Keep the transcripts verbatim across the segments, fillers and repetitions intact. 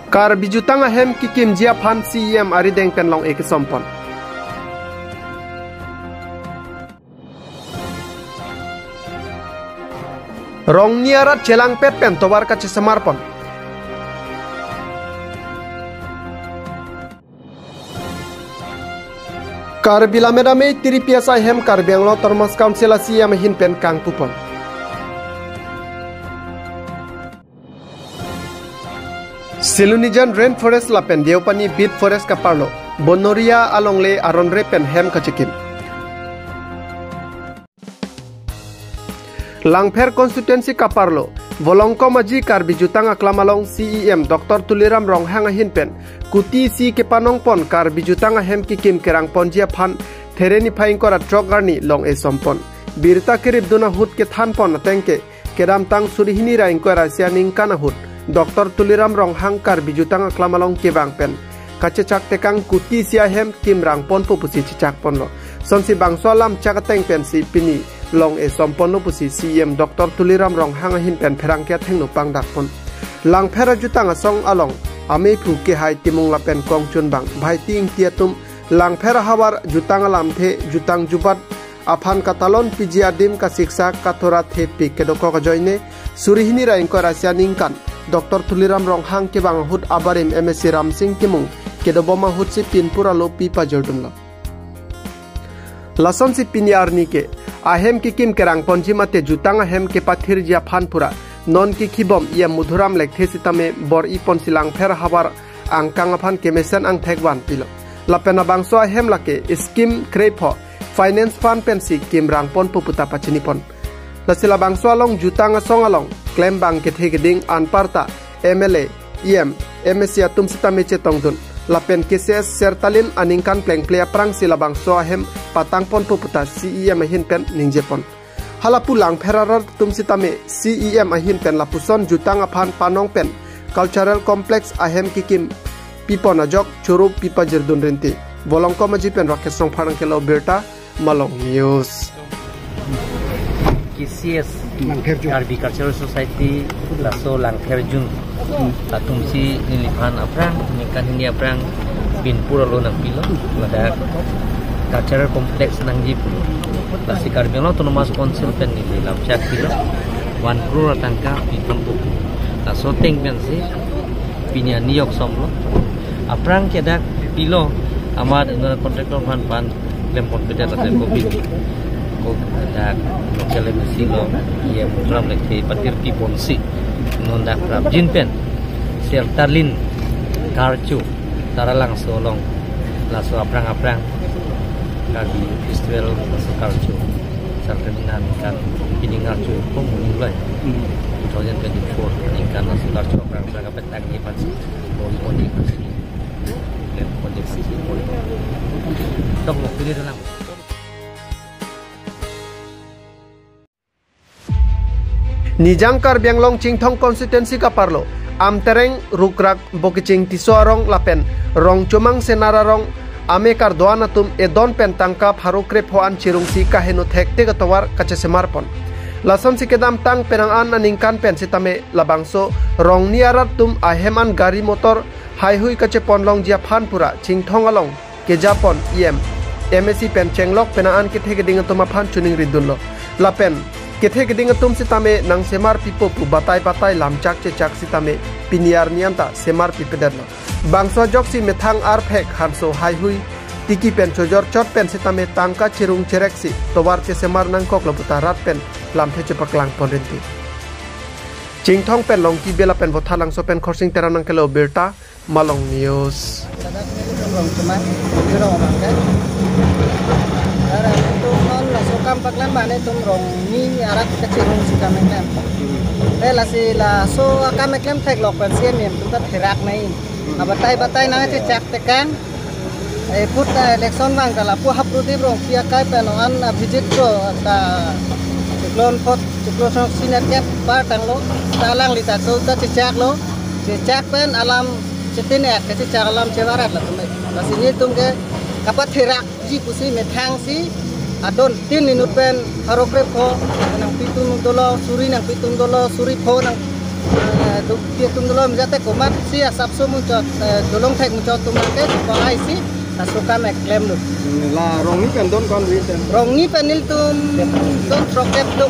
Karbi jutang ahem kekimji aphan C E M arideng pen long-e kesompon. Rongni arat chelangpet pen tovar kachesemarpon. Karbi Lammet Amei three P S ahem Karbi Anglong Autonomous Council a C E M ahin pen kangpupon. Silunijan Rainforest lapen Deopani Beat Forest kaparlo, Bonoria alongle aron re pen hem kachekim. Langpher constituency kaparlo, Volongkom Aji Karbi jutang aklam along C E M Doctor Tuliram Ronghang ahin pen kuti isi kepanongpon Karbi jutang ahem kekim kerangponji aphan There niphai ingkoi ra throk arni long-e sompon. Birta keripdun ahut kethanpon ateng ke kedamtang suri hini ra ingkoi ra isi aningkan ahut Doctor Tuliram Ronghang Karbi jutang aklam along kevang pen kachechak tekang kuti isi ahem kimrangponpo pusi chechakponlo. Sonsi bangso alam chak ateng pensi pini long-e somponlo pusi C E M Doctor Tuliram Ronghang ahin pen pherangke athengno pangdakpon. Langpher ajutang asong along amephu Kehai Timung lapen kongchunbang Bhaiti Ingti atum Langpher ahavar jutang alamthe jutang jubat aphan katalon piji adim kasiksak kathora thepik kedokok ajoine suri hini ra ingkoi ra isi aningkan Doctor Tuliram Ronghang kevang ahut abarim M A C Ramsing Timung kedobom ahutsi pinpur alo pi pajirdunlo. Lasonsi pini arni ke ahem kekim kerangponji mate jutang ahem kepathirji aphan pura non kekhibom E M Madhuram Lekthe sitame bor-iponsi Langpher ahavar angkang aphan kemesen angthek vanpilo. Lapen labangso ahem lake scheme krepho finance fund pensi kimrangponpo puta pachinipon. Lasi labangso along jutang asong along klembang kethe keding anparta M L A, E M, M A C atum sitame chetongdun. Lapen K C S sertalin aningkan plengple aprangsi labangso ahem patangponpo puta C E M ahin pen ningjepon. Halapu Langpher arat atum sitame C E M ahin pen lapuson jutang aphan panong pen cultural complex ahem kekim pipon ajok choro pipajirdun rinti. Volongkom Aji pen Rakesh Rongphar nangkelo birta, Malong News. K C S, Langpherjung. Karbi Cultural Society, laso Langpherjung. Atumsi neliphan aphrang, ningkan hini aphrang, pinpur alo nangpilo, ladak cultural complex nangji pu. Lasi Karbi Anglong Autonomous Council pen neli lamchak pilo, one crore atangka piponpo. Laso ateng pensi, pini arni yok somlo. Aphrang ke dak pilo, amat inut contractor aphan pan klem ponpedet lapen covid. Ko dak local M A C lo, E M Madhuram Lekthe pathir piponsi. Non dak prapjin pen. Sertalin karcho Taralangso along. Laso aphrang aphrang Karbi festival laso karcho. Sertalin aningkan pini ngarcho ko muni lai. Hmm. Two thousand twenty-four aningkan laso karcho aphrang aphrang kapetang ni pansi. Bor-i pon-i pansi. Klem pon-i pansi. Tok lo pini dalam. Nijang Karbi Anglong Chinthong constituency kaparlo, Amtereng, Rukrak, Bokeching Tisso arong lapen Rongchomang Senar arong amekar do-an atum edon pen tangka pharo krepho an chirungsi kaheno thektik atovar kachesemarpon. Lasonsi kedamtang penang an aningkan pen sitame labangso Rongni arat atum ahem an gari motor haihui kacheponlongji aphan pura Chinthong along kejapon E M, M A C pen chenglok penang an kethe keding atum aphan choningridunlo. Lapen kethe keding atum sitame nangsemar pipo pu batai batai lamchak chechak sitame pini arni anta semar pipedetlo. Bangso ajoksi methang arphek hanso haihui tiki pen chojor chot pen sitame tangka chirung chereksi tovar chesemar nangkoklo puta rat pen lamthe chepaklangpon rinti. Chinthong pen Longki Bey lapen Vothatlangso pen Khorsing Terang nangkelo birta, Malong News. Ladak nelitum Rongchomang, Rongchomang ke. Ladak nelitum non laso akam paklem abang nelitum Rongni arat kachirung si akam keklem. Te lasi laso akam keklem theklok pen C E M atum ta therak nai. Abatai batai nangchechak tekang. Eh, put, eh, election abang ta lapu Haprudip Rongpi akai pen non an, ah, visit ko ta Cyclone Phot, Cyclone Sinohok sini ke par tanglo, ta alangli ta ko ta chechaklo, chechak pen alam chetin ek ke chechak alam chevarat latum. Lasi nelitum ke kapatherakji pusi methangsi adon tin inut pen pharo krepho nangpitum dolo, suri nangpitum dolo, suri pho nang Eh, duk pi atum dolo, jate komatsi asapso muchot, eh, dolong thek muchot atum ke ko aisi laso kam eklem lo. La Rongni pen don ko-an ri pen? Rongni pen nelitum don throk kep lo.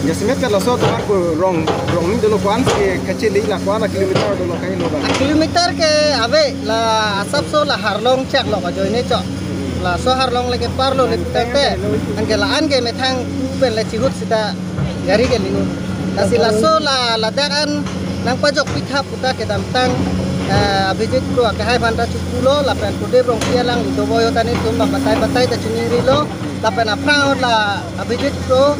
Jasemet ke laso atum ko Rong, Rongni dolo ko-an ke kachili la ko-an a kilometer dolo kailo ba? A kilometer ke ave, la asapso la Harlong chak lo ajoine chot. Laso Harlong le kepar lo le tete. Anke la-an ke methang pen le chihut sita gari ke lingu. Lasi laso la ladak an nangpajok pitha puta kedamtang, eh, Abhijit Kro akehai aphan ta chopulo lapen Prodip Rongpi alang lido boyo ta nelitum batai batai ta chiningrilo lapen aphrang ahut la Abhijit Kro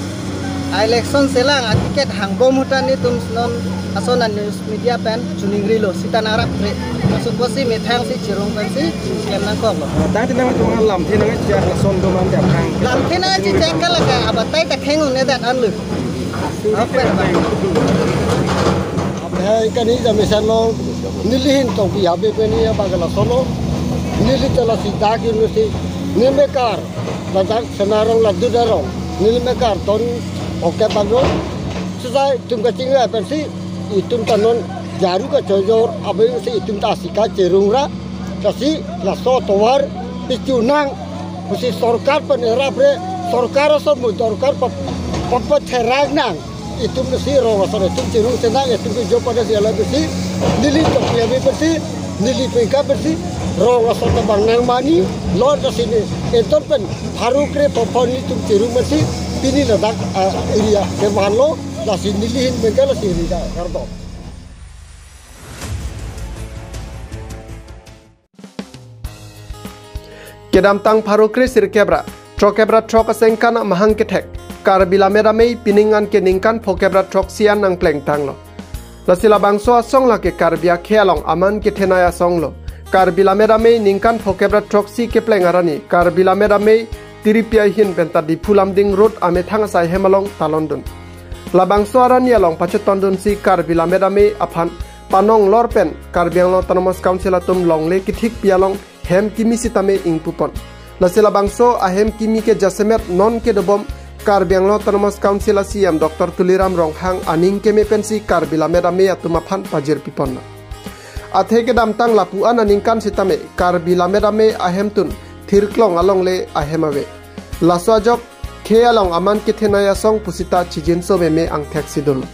a-election selang a-ticket hangbom ahut ta nelitum non ason a-news media pen chiningrilo sita nangrap kre. Laso apotsi methang si chirung pensi klem nangkoklo. Tangte nangtum alam the nangchechak lason do mante aphrang? Lam the nangchechak ke lake abatai ta kheng un-edet anlo. Apa ya, Bang? Apa ya, kani jam isan lo, neli ahin tong pi habe peni ya bagala solo. Neli tala si dak university, neli mekar, ladak Senarong, ladak Darong, neli mekar ton oke paglo. Sesai itum kachingri pensi itum ta non jaru kachojor, abe si itum ta asika chirung ra, lasi laso tovar pichu nang, pusi sorkar pen erap re, sorkar aso mu sorkar pa, pa, patherak nang. Itum si rong asor itum chirung chenang, itum ke jo pada si ala besi, neli tok ya be besi, neli pengka besi, rong asor tabang nang mani, lor kasi ni, enton pen, pharo kre popon nelitum chirung besi, pini ladak, ah, area ke manlo, lasi neli ahin pengka lasi area kardom. Kedamtang pharo kre sirkep ra throkep ra throk asengkan amahang kethek Karbi Lammet Amei pining an ke ningkan phokep ra throksi an nangplengtanglo. Lasi labangso asong lake Karbi akhei along aman kethenei asong lo. Karbi Lammet Amei ningkan phokep ra throksi kepleng arni Karbi Lammet Amei Tiripi ahin pen ta Diphu Lumding Road amethang asai hem along talondun. Labangso arni along pachetondunsi Karbi Lammet Amei aphan panong lor pen Karbi Anglong Autonomous Council atum longle kithik pi along hem kimi sitame ingpupon. Lasi labangso ahem kimi ke jasemet non kedobom Karbi Anglong Autonomous Council a-C E M Doctor Tuliram Ronghang aning keme pensi Karbi Lammet Amei atum aphan pajirpipon. Athe kedamtang lapu-an aningkan sitame Karbi Lammet Amei ahemtun thirklong alongle ahem ave. Laso ajok khei along aman kethenei asong pusita chijinso meme angthek sidun.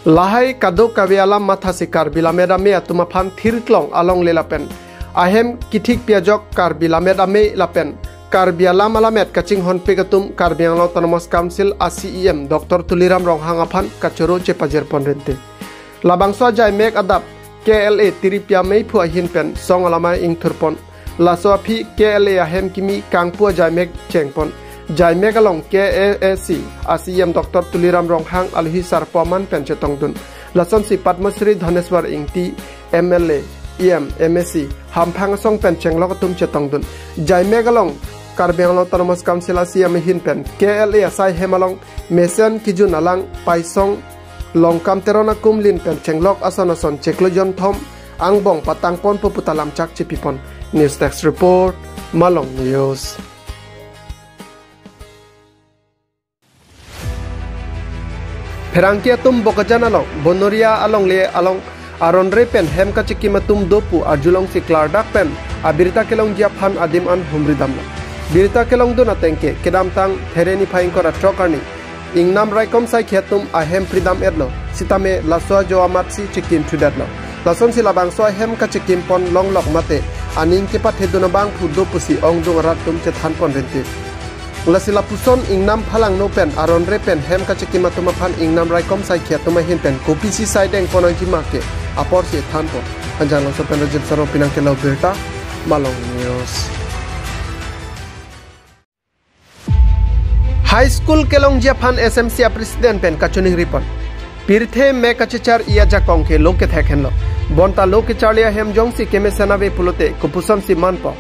Lahai kadokave alam mathasi Karbi Lammet Amei atum aphan thirklong alongle lapen ahem kithik pi ajok Karbi Lammet Amei lapen Karbi alam alamet kachinghonpik atum Karbi Anglong Autonomous Council a-C E M Doctor Tuliram Ronghang aphan kachoro chepajirpon rinte. Labangso ajaimek adap K L A Tiripi ameiphu ahin pen song alamai ingthurpon. Laso aphi K L A ahem kimi kangpu ajaimek chengpon. Jaimek along K A A C a-C E M Doctor Tuliram Ronghang alohi sarpo aman pen chetongdun. Lasonsi Padma Shri Dhaneswar Ingti, M L A, E M, M A C, hamphang asong pen chenglok atum chetongdun. Jaimek along Karbi Anglong Autonomous Council a-C E M ahin pen K L A asai hem along mesen kijun alang Paisong Longkam Teron akumlin pen chenglok ason ason chiklo jonthom angbong patangponpo puta lamchak chipipon. News Desk Report, Malong News. Pherangke atum Bokajan along, Bonoria alongle along aron re pen hem kachikim atum dopu arjulongsi klardak pen abirta kelongji aphan adim an humridamlo. Birta kelongdun atengke kedamtang Phere niphai ingkoi ra throk arni ingnam raikom saikhi atum ahem pridam-etlo, sitame laso ajo amatsi chikim thudetlo. Lasonsi labangso ahem kachikimpon longlok mate aning kepathedun abangphu do pusi ongdung arat atum chethanpon rinte. Lasi lapuson ingnam phalangno pen aron re pen hem kachikim atum aphan ingnam raikom saikhi atum ahin pen kopisi saidengpon nangji ma ke aporsi thanpon. Anjang Longso pen Rajib Sarong pinangkelo birta, Malong News. High School kelongji aphan S M C a-President pen kachoningripon. Pirthe me kachechar-i ajakong ke lo kethek henlo. Bonta lo kecharli ahem jongsi kemesen ave pulote kopusonsi manpo.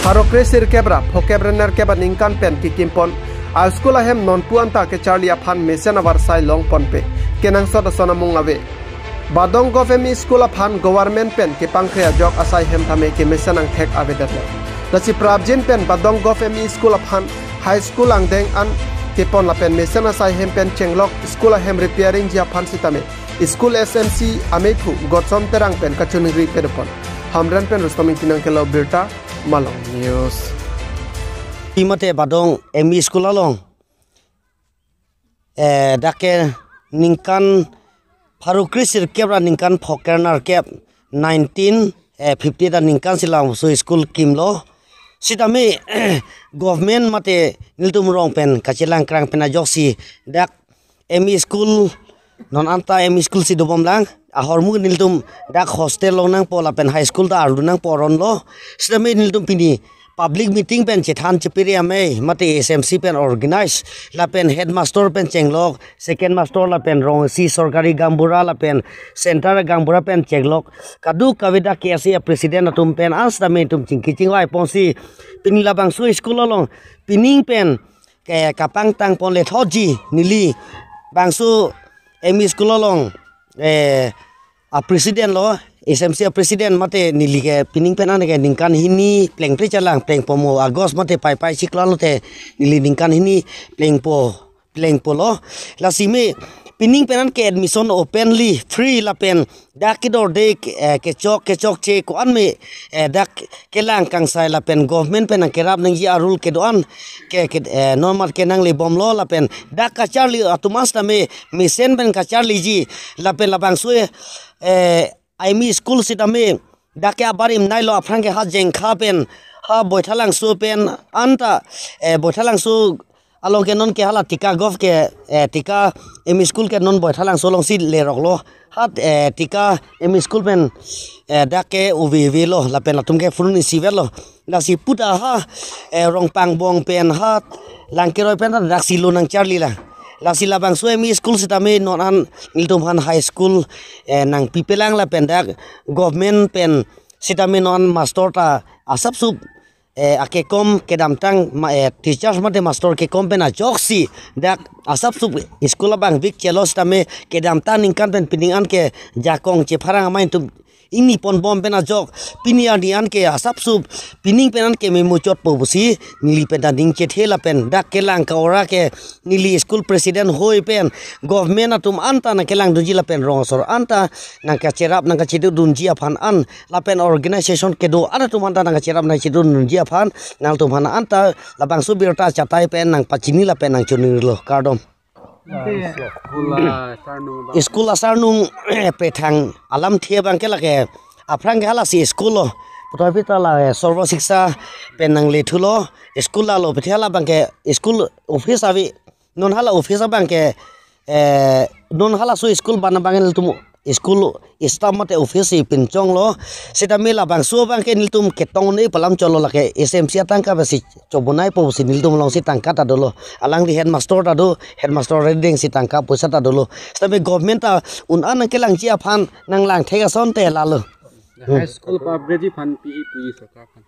Pharo kre sirkep ra phokep ra nerkep aningkan pen kikimpon a-school ahem nonpu anta kecharli aphan mesen avarsai longponpe. Kenangsot ason amung ave. Badong Govt M E School aphan government pen kepangkre ajok asai hem tame kemesen angthek avedetlo. Lasi prapjin pen Badong Govt M E School aphan high school angdeng an kepon lapen mesen asai hem pen chenglok school ahem repairing ji aphan sitame school S M C amephu Godson Terang pen kachiningri pedopon. Hamren pen Rustom Ingti nangkelo birta, Malong News. Imate Badong M E school along, eh, dak ke ningkan pharo kre sirkep ra ningkan phokre nerkep, nineteen, eh, fifty ta ningkan si labangso school kimlo. Sitame government mate nelitum rong pen kachelang krang pen ajoksi dak M E school, non anta M E school si dobom lang, ahormu nelitum dak hostel longnangpo lapen high school ta arlunangpo ronlo. Sitame nelitum pini public meeting pen chethan chepiri amei mate S M C pen organize lapen headmaster pen chenglok, second master lapen rong isi sorkari gaonbura lapen center gaonbura pen chenglok, kadokave dak K S A president atum pen an sitame nelitum chingki chingvai ponsi pini labangso school along pining pen ke kapangtang ponle thotji neli bangso M E school along, eh, a president lo, S M C a president mate neli ke pining pen an ke ningkan hini plengple chelang, plengpo mo, August mate paipai chiklo lote neli ningkan hini plengpo, plengpo lo. Lasi me pining pen an ke admission openly free lapen dak kedorde, eh, kechok kechokche ko-an me, eh, dak kelang kangsai lapen government pen nangkerap nangji arule kedo-an ke, ke, eh, non mat ke nanglebomlo lapen dak kacharli atum an sitame mesen pen kacharliji lapen labangso, eh, M E school sitame dak ke abarim nailo, aphrang ke ha Jengkha pen, ha Boithalangso pen anta, eh, Boithalangso along ke non ke hala Tika Govt ke, eh, Tika M E school ke non Boithalangso alongsi leroklo. Ha, eh, Tika M E school pen, eh, dak ke uve uve lo lapen latum ke phuruni sivet lo. Lasi puta ha, eh, Rongpangbong pen ha Langkeroi pen daksi lo nangcharli lang. Lasi labangso M E school sitame non an nelitum aphan high school, eh, nangpipelang lapen dak government pen sitame non master ta asapsup, eh, akekom kedamtang ma, eh, teachers mate master kekom pen ajoksi dak asapsup school abang vik chelo sitame kedamtang ningkan pen pining an ke jakong chepharang amai atum ingni ponbom pen ajok pini arni an ke asapsup pining pen an ke memuchotpo pusi neli pen ta ning chethe lapen dak kelang ka-ora ke neli school president hoi pen government atum anta nangkelangdunji lapen rong asor anta nangkacherap nangkachedodunji aphan an lapen organization kedo-an atum anta nangkacherap nangchedodunji aphan nangtum aphan anta labangso birta chatai pen nangpachini lapen nangchiningrilo, kardom. School asarnung pethang alamthe abang ke lake aphrang ke halasi school lo. Puthot pita la, eh, Sarva Shiksha pen nanglethulo. School lalo pethe hala abang ke school office ave. Non hala office abang ke, eh, non halaso school bana abang nelitum school staff mate office si pinchonglo. Sitame labangso abang ke nelitum ketong ne palam cholo lake S M C atangka besi chobonaipo si nelitum alongsi tangka ta dolo. Alangli headmaster ta do, headmaster reading si tangka poisa ta dolo. Sitame government ta un-an nangkelangji aphan nanglang thek asonte lalo. High school ka-upgrade ji aphan pi puji sorkar aphan.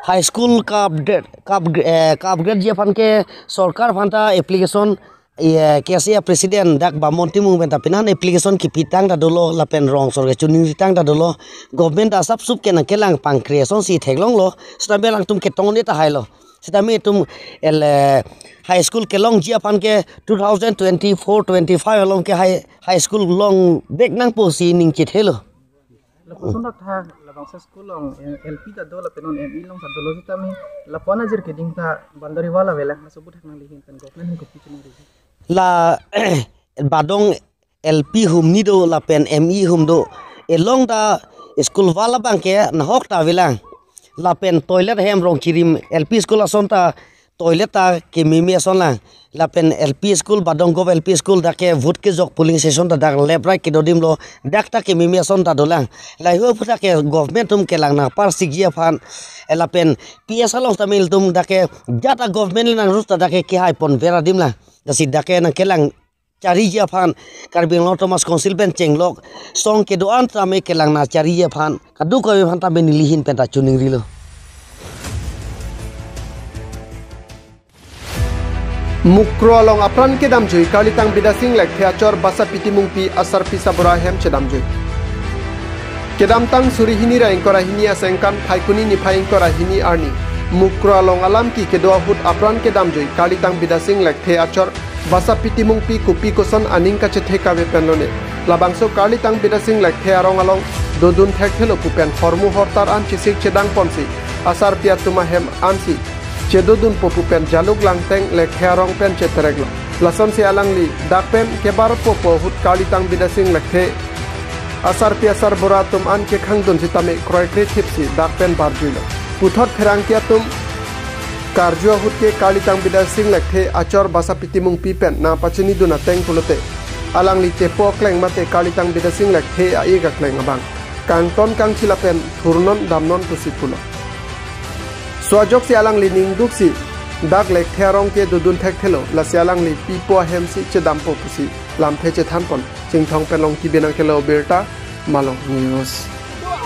High school ka-upgrade, ka-upgrade, eh, ka-upgrade ji aphan ke sorkar aphan ta application, eh, K S A president dak Bamon Timung pen ta pinan application kipitang ta dolo lapen rong asor ke chiningritang ta dolo. Government ta asapsup ke nangkelang pangkre asonsi theklonglo. Sitame alangtum ketong ne tahai lo. Sitame itum el, eh, high school kelongji aphan ke two thousand twenty-four twenty-five along ke high, high school longvek nangpo si ning chethelo. Lapuson dak tha labangso school along, eh, L P ta do lapen non M E along ta dolo sitame lapu-an ajir keding ta boundary wall avelang, laso aputhak nangli ahin pen government ahin kopi chiningri. La Badong L P humni do lapen M E hum do. Along ta school wall abang ke nahok ta avelang. Lapen toilet hem Rongchirim L P school ason ta toilet ta kememe ason lang. Lapen L P school, Badong Govt L P school dak ke vote kejok polling station ta dak left right kedodimlo, dak ta kememe ason ta dolang. Lahei aputhak ke government atum kelang nangparsikji aphan, eh, lapen P S along ta nelitum dak ke jata government le nangrus ta dak ke kehai ponver adim lang. Lasi dak ke nangkelang chariji aphan Karbi Anglong Autonomous Council pen chenglok song kedo-an tame kelang nangchariji aphan kadokave aphan tame neli ahin pen ta chiningrilo. Mukroh along apran kedamjui karlitang Bidasing Lekthe achor Basapi Timungpi asarpi sabura ahem chedamjui. Kedamtang suri hini ra ingkoi ra hini asengkan Phaikuni niphai ingkoi ra hini arni Mukra along alam ki kedo ahut apran kedamjui Karlitang Bidya Sing Lekthe achor Basapi Timungpi kopi koson aning kachethe kave pen lone. Labangso Karlitang Bidya Sing Lekthe arong along dodun thekthelo pu pen hormu hortar an chesik chedang ponsi asarpi atum ahem ansi chedodunpo pu pen Jaluk Langteng Lekthe arong pen chetereklo. Lasonsi alangli dak pen kebarpo pu ahut Karlitang Bidya Sing Lekthe asarpi asarbura atum an kekhangdun sitame kroikre thipsi dak pen barjuilo. Puthot pherangke atum karju ahut ke Karlitang Bidya Sing Lekthe achor Basapi Timungpi pen nangpachinidun ateng pulote alangli tepo akleng mate Karlitang Bidya Sing Lekthe a-ik akleng abang kangton kangthi lapen thurnon damnon pusi pulo. So ajoksi alangli ningduksi dak Lekthe arong ke dodun thekthelo, lasi alangli pipo ahemsi chedampo pusi lamthe chethan pon Chinthong pen Longki Binang kelo birta Malong News.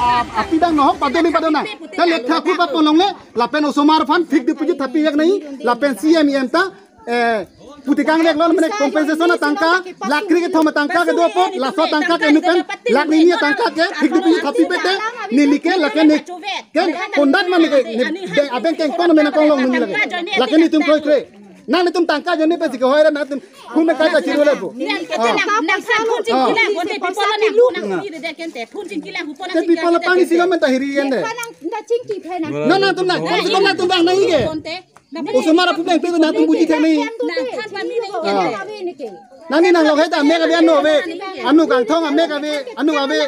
Ah, api bang nohok padoni padona. Kan Lekthe aku pa ponlongle, lapen osomar aphan fixed deposit thapivek nangji, lapen C M E M ta, eh, putikang vek lon mene compensation atangka, lakh kre kethom atangka kedo apot, laso atangka ke nu pen, lakh hini atangka ke fixed deposit thapipete, neli ke lake ne, kan kondat mane ke, ne, bank, abeng kengkon mena konglong neli lake. Lake netum kroikre. Nanglitum tangka ajoine pensi kehoi ra nangtum phone kai ta chiru le bu. Te people apani silo men ta hiri yen de. Na na tum na, kon si kon na tum bang nangji ke. Osomar apu bang pe na tum buji thek nangji. Nangli nanglok hai ta mek ave, anu ave. Anu kangthong amek ave, anu ave.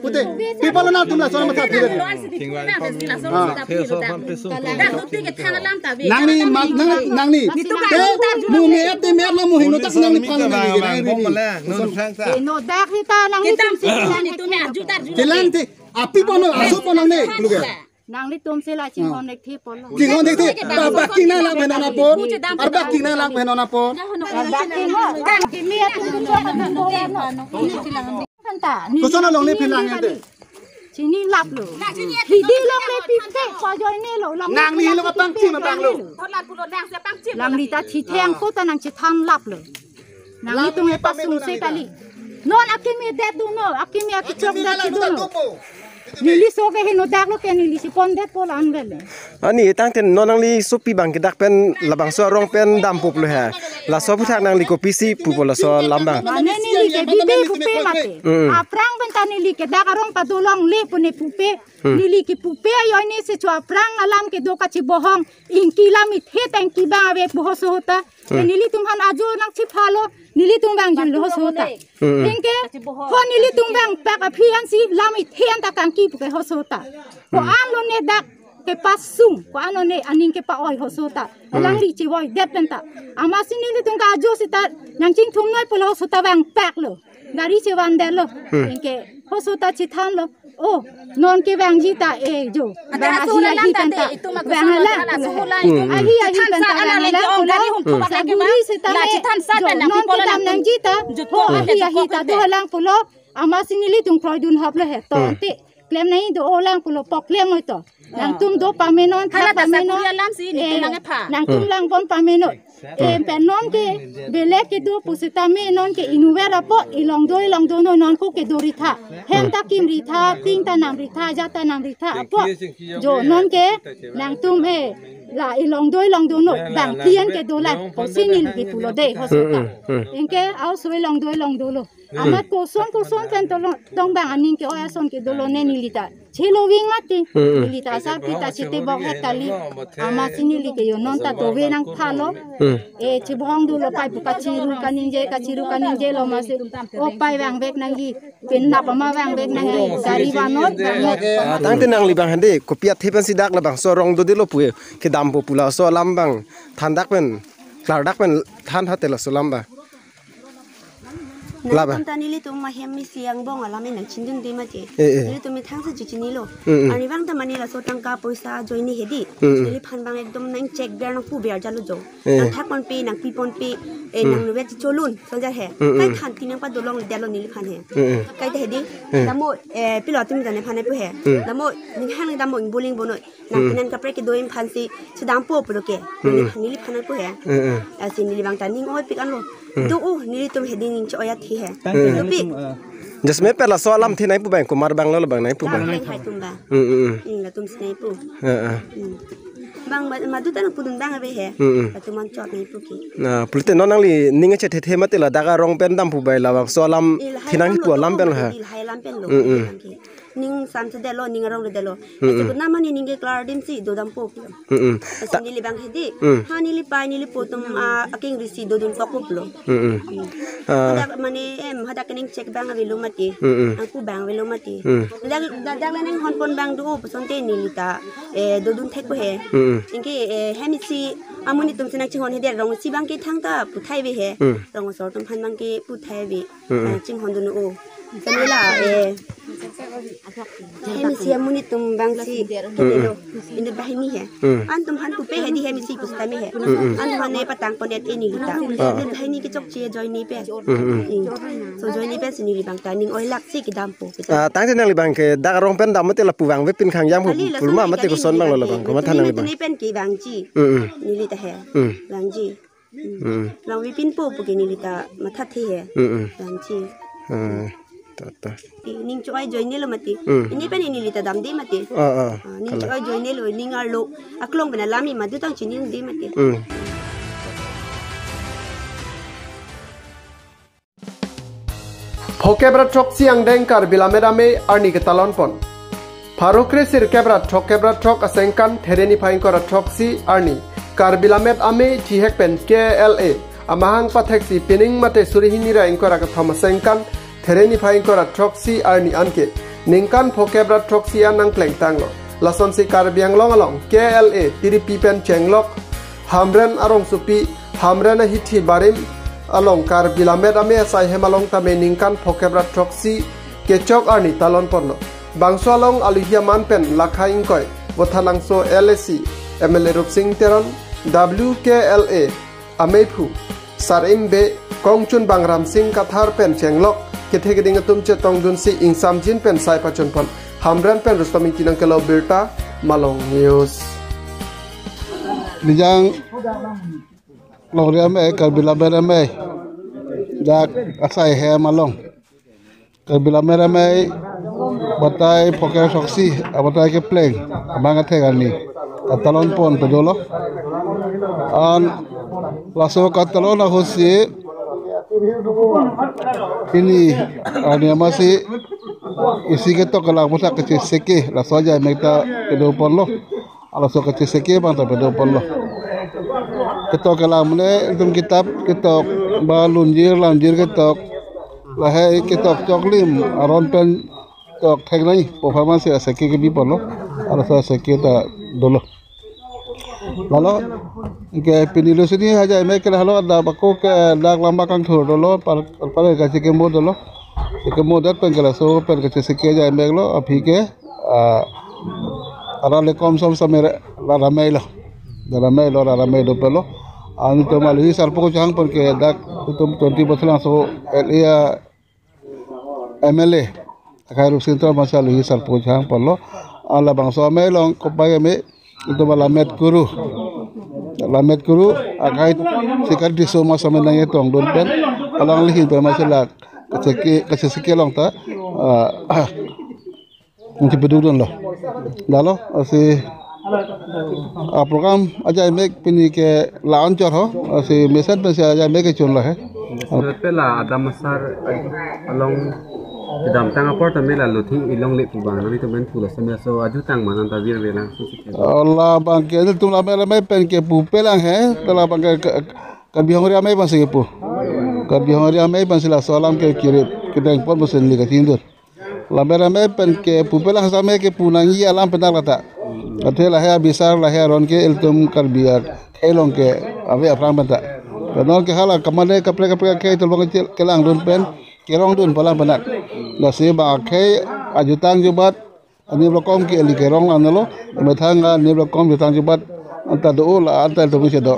Pute, people na tum lason matha phire. Nangli ma, nang, nangli. Te, mu me ap te me ap lo mu hingno tak nangli phan nangli ke nangli. No dak hita nangli tum si. Kelang te, api pono, aso pono ne, luge. Nanglitum si la chinghon thekthe polo. Chinghon thekthe, ba, ba kina lang phenon apor. Ar ba kina lang phenon apor. Ba kina. Kimi atum tum tum tum tum. Koson along ne phelang ente. Chinilaplo. Hidi longle pipte, kojoine lo. Nangli lo kapangchim abang lo. Langli ta thitheng ko ta nangchethanlap lo. Nanglitum e pasung se kali. Non akimi det dun non, akimi akichok det dun non. Neli so ke heno dak lo ke neli si pon det pol an vele. Ani tangte non nangli sopi abang ke dak pen labangso arong pen dampo pulo he. Laso aphuthak nangli kopisi pupo laso alam abang. Mane neli ke bibe pupe mate. Mm. Aphrang pen ta neli ke dak arong padolongle pune pupe. Hmm. Neli ke pupe ajoine si cho aphrang alam kedo kachibohong. Ingki lam ithe ta ingki abang ave pu hoso hota. Hmm. Nelitum aphan ajo nangchiphalo, nelitum abang jul hoso hota. Hmm. Anke, ho nelitum abang pak aphi ansi lam ithe anta kangki puke hoso hota. Ko-an lone dak kepasung, ko-an lone aning kepa-oi hoso hota. Hmm. Alangli chivoidet penta. Amatsi nelitum ke ajo seta nangchingthum noi pulo hoso hota abang paklo. Gari chevan detlo. Hmm. Anke hoso hota chethanlo. Oh, non ke vangji ta e jo. Ate vang ahi ahi penta. Vang ala. Hmm. Ahi ahi penta vang ala. Gari hum thum. Saguri seta la me. Jo, non ke dam nangji ta. Ho ahi ahi ta dolang pulo. Amatsi nelitum kroidun haplo he. To ante klem nangji do-olang pulo pok klem oi to. Nangtum do pamenon, tha pamenon. Nangtum lang pon pamenon. Eh, pen non ke belek kedo pusitame non ke inutvet apot ilong do ilong do non non ko kedo ritha. Hem ta kim ritha, ting ta nam ritha, ja ta nam ritha apot. Jo non ke nangtum eh la ilong do ilong do non bang tian kedo la. Pusi neli ke pulo de hoso hota. Anke aso ilong do ilong dolo. Amat koson koson pen tolong tong bang aning ke-oi ason kedo lone neli ta. Chelo ving mati. Hmm. Neli ta asarpi ta chitebok het kali. Amatsi neli ke jo non ta dove nangphalo. Hmm. Eh, chibohong dolo pai pu kachiru kaningje, kachiru kaningje lo amatsi. O pai vangvek nangji. Pen nap ama vangvek nangji. Gari vanot, vanot. Ah, tangte nangli abang hande, kopi athe pensi dak labangso arong dodelo pu, kedampo pu laso alam abang thandak pen, klardak pen than hate laso alam abang. Laba. Nangtum ta nelitum ahem isi angbong alam nangchindunde mati. Eh, eh. Nelitum methang si chichinilo. Mm, mm. Arnivang ta mane laso tangka poisa ajoine hedi. Mm, mm. Neliphan abang ekdom nangchek ber nangpu ber jalo jo. Eh. Nangthak ponpe, nangpi ponpe, eh, nangnutvet chicholun, sonjar he. Mm, mm. Kai thanti nangpadolongledetlo neliphan he. Mm, mm. Kaita hedi. Eh. Damo, eh, pilo atum ta nephan pu he. Mm. Damo, ninghang damo ingboling bono. Nang pinan kaprek kedo-an aphansi chedampo pulo ke. Hmm. Neli, neliphan pu he. Hmm, hmm. Lasi neli abang ta ning-oipik anlo. Hmm. Do-o nelitum hedi ning cho-oi athe he. Hmm. Dopi. Just me pela so alamthe nangpu abang, komat abang lo abang nangpu abang. Nang hai tum abang. Hmm, hmm, hmm. Ning latum si nangpu. Hmm, hmm. Hmm. Bang ma-, madu ta nangpudun bang ave he. Hmm, hmm. Latum anchot nangpu ke. Na, pulote non nangli ning kachethe mate ladak arong pen dampu bai labangso alam, eh, lahai thinang alam hipu lo, alam pen lo ha. Lahai alam pen lo, hmm, hmm, nang ke. Ning samse detlo, ning arong le detlo. Hmm, hmm. Ase kunam mane ning ke klar dim si dodampo pulo. Hmm, hmm. Ase ta- neli bang hedi. Hmm. Ha neli pai neli po atum, ah, akeng risi dodun kokop lo. Hmm, hmm. Hmm. Ah. Hadak mane em, hadak kening chek bang avelo mati. Hmm, hmm. Angku bang avelo mati. Hmm. Dak, dak, dak le nang honpon bang do, pasonte neli ta, eh, dodun thek ko he. Hmm, hmm. Anke, eh, hem isi amonit atum si nangchinghon hedi, rong isi bang ke thangta puthai ave he. Hmm. Rong asor atum aphan bang ke puthai ave. Hmm, hmm. Nangchinghon dun o. Kami la, eh, hem isi amonit atum bang si kedelo. Inut banghini he. Hmm. Antum aphan pupe hedi hem isi pusitame he. Hmm, hmm. Antum aphan ne patang pon-et e neli ta. Ah. Inut banghini kechokche ajoine pen. Hmm, hmm. Hmm. So ajoine pen si neli bang ta ning oilak si kedampo. Ah, tangte nangli bang ke dak arong pen dam mate lapu bang ave pin khangjam ho. Kali, pulma lason mate kali koson neli bang lo bang ke, labang, komatha neli nangli bang. Neli pen ke bang ji. Hmm, hmm. Neli ta he. Hmm. Bang ji. Hmm. Hmm. Bang ave pinpo pu ke neli ta mathathe he. Hmm, hmm. Bang ji. Ah, ta, ta. Ning choi ajoine lo mati. Hmm. Ini pen neli ta damde mati. Ah, ah. Ah, ning, kala, choi ajoine lo, ning arlo aklong pen alam i madu tang chinide mati. Hmm. Phokep ra throksi angdeng Karbi Lammet Amei arni ketalon pon. Pharo kre sirkep ra throkkep ra throk asengkan There niphai ingkoi ra throksi arni Karbi Lammet Amei thihek pen K L A amahang patheksi pining mate suri hini ra ingkoi ra kethom asengkan There niphai ingkoi ra throksi arni anke ningkan phokep ra throksi an nangplengtanglo. Lasonsi Karbi Anglong along K L A piripi pen chenglok Hamren arongsopi, Hamren ahithi barim along Karbi Lammet Amei asai hem along tame ningkan phokep ra throksi kechok arni talon ponlo. Bangso along aluhi aman pen lakha ingkoi, Vothatlangso L A C M L A Rupsing Teron, W K L A ameiphu Sarim Bey, kongchunbang Ramsing Kathar pen chenglok kethe keding atum chetongdunsi ingsamjin pen sai pachun pon. Hamren pen Rustom Ingti nangkelo birta, Malong News. Nijang longri amei, Karbi Lammet Amei, dak asai hem along Karbi Lammet Amei batai phokep ra throksi abatai kepleng abang athek arni atalon pon pedolo. An laso katalon ahutsi pini arni amatsi isi ketok kelak puthak kacheseke laso ajai mek ta pedo ponlo. Laso kacheseke abang ta pedo ponlo. Ketok kelang mane itum kitap ketok ba lunjir langjir ketok lahai ketok choklim aron pen tok thek nai performance aseke kebi ponlo. Laso aseke ta dolo. Lalo ke pini lo sini ajai mek ke lalo dak bako ke dak lamba kangthur dolo par par kachekemo dolo. Chekemo det pen ke laso pen kacheseke ajai mek lo aphi ke ah, ara le kom som samere la ramai lo. La ramai lo, la ramai do pelo. An itum aluhi sarpo chang pon ke dak itum twenty Vothatlangso L A M L A. Akai Rupsing Teron masa aluhi sarpo chang ponlo. An labangso amei along kopai amei itum Lammet Kuru. Lammet Kuru akai Sikar Tisso masa amei nangtongdun pen. Alangli hin pen masa la kacheseke, kacheseke along ta. Ah, Nangchipedukdunlo. Lalo, asi, ah, program ajai mek pini ke la-an chot ho, asi mesen pensi ajai mek kechun lo he. Sinape la adam asar along kedamtang apor tame la luthi ilong le pu bang, nangtum pen pu laso mesen ajutang ma nang ta virve lang si si ke. Ah, labang ke nelitum Lammet Amei pen kepupe lang he, ta labang ke, ke, Karbi Hongri Amei pensi kepu. Karbi Hongri Amei pensi laso alam ke kirip, kedeng pon pensi neli kachingdun. Lammet Amei pen kepupe lang same kepu nangji alam pen dak lata. Athe lahai abisar lahai aron ke ilitum Karbi akhei along ke ave aphrang pen ta. Pen non ke hala kamane kaprek kaprek akhei tolong ke kelangdun pen kerongdun pu alam pen dak. Lasi bang akhei ajutang jubat anip rokom ke eli kerong lang lo. Methang anip rokom jutang jubat anta do la anta ilitum si do.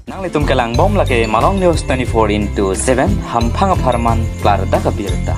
Nanglitum kelangbom lake Malong News twenty-four into seven, hamphang apharman klardak abirta.